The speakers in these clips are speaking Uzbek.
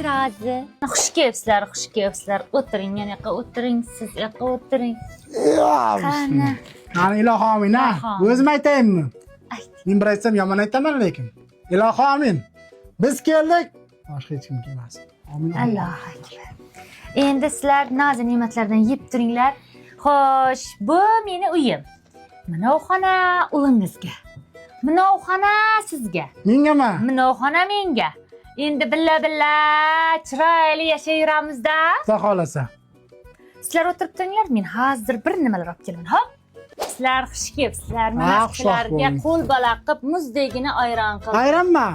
Rozi. Xush kelibsizlar, xush kelibsizlar. O'tiring, yana yoqqa o'tiring, siz yoqqa o'tiring. Qani? Qani ilohi omin, ha? Ilohi omin. O'zim aytayinmi? Ayt. Men bir aytsam yomon aytaman lekin. Ilohi omin. Biz keldik. Boshqa hech kim kelmas. Omin. Allohu akbar. Endi sizlar nozi ne'matlardan yeb turinglar. Xo'sh, bu meni uyim. Mana xona o'g'lingizga. Mana xona sizga. Mengami? Mana xona menga. Endi billa billa chiroyli yashayveramizda. Xudo xolasa. Sizlar o'tirib turinglar, men hozir bir nimalar olib kelaman. Hop. Sizlar xush kelibsizlar. Mana Ha, xushvaqt sizlarga bo'ling. qo'l bala qilib muzdagina ayron qildim. Ayronmi?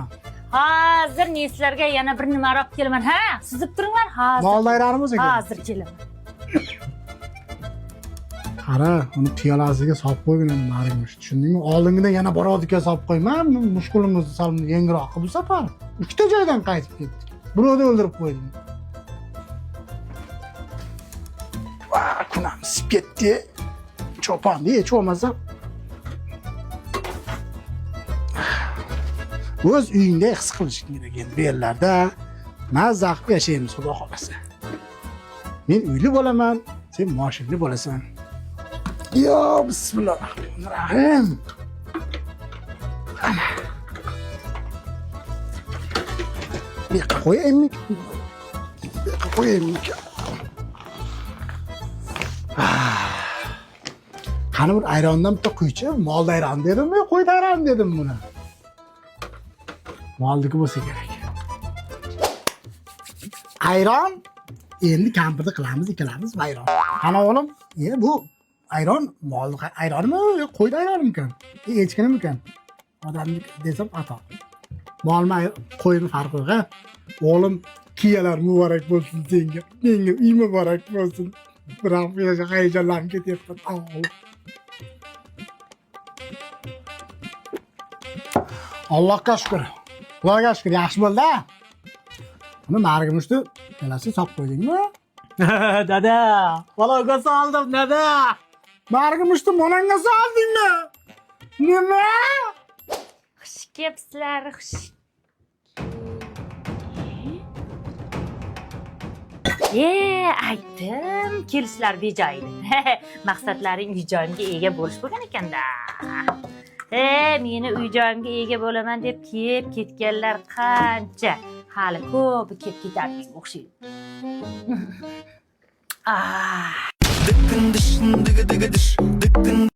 Hozir men sizlarga yana bir nimalar olib kelaman. Ha, suzib turinglar hozir. Molda ayronimiz ekan. Hozir kelaman. Qara, uni piyolasiga solib qo'ygin endi narigi tushundingmi? Oldingidan yana borodiga solib qo'yma, mushkulimizni sal yengilroq qil bu safar. Ikkita joydan qaytib ketdik. Birovni o'ldirib qo'ydim. Va, kunam isib ketdi. Cho'pon hech bo'lmasa. O'z uyingda his qilish kerak endi bu yerlarda. Mazza qilib yashaymiz, xudo xolasa. Men uyli bo'laman, sen moshinli bo'lasan. Yo, bismillahirrahmanirrahim. Ana. Bu yoqqa qo'yaymi? Bu yoqqa qo'yaymi? Qani bir ayrondan bitta quychi, molda ayron dedimmi, qo'yda ayron dedim buni. Molniki bo'lsa kerak. Ayron endi kampirni qilamiz, ikkalamiz vayron. Qani o'g'lim? E, bu ayron mol ayronimi, yo qo'yni ayronimikan? E, echkinimikan? Odamniki desam xato. Molmi qo'yni farqi yo'q, ha? O'g'lim, kiyalar muborak bo'lsin senga. Menga uy muborak bo'lsin. Biroq bu yerga hayajonlanib ketyapman. O'g'lim. Allohga shukr. Xudoga shukr, yaxshi bo'ldi. A? Uni narigi mushtni kelasi solib qo'ydingmi? Dada, baloga soldim dada. Narigi mushtni monangga soldingmi? Nima? Xush kelibsizlar, xush. E, aytdim, kelishlar bejo edi. Maqsadlaring uy joyimga ega bo'lish bo'lgan ekanda. E, meni uy joyimga ega bo'laman deb kelib ketganlar qancha. Hali ko'pi kelib ketadiga o'xshaydi. Ah.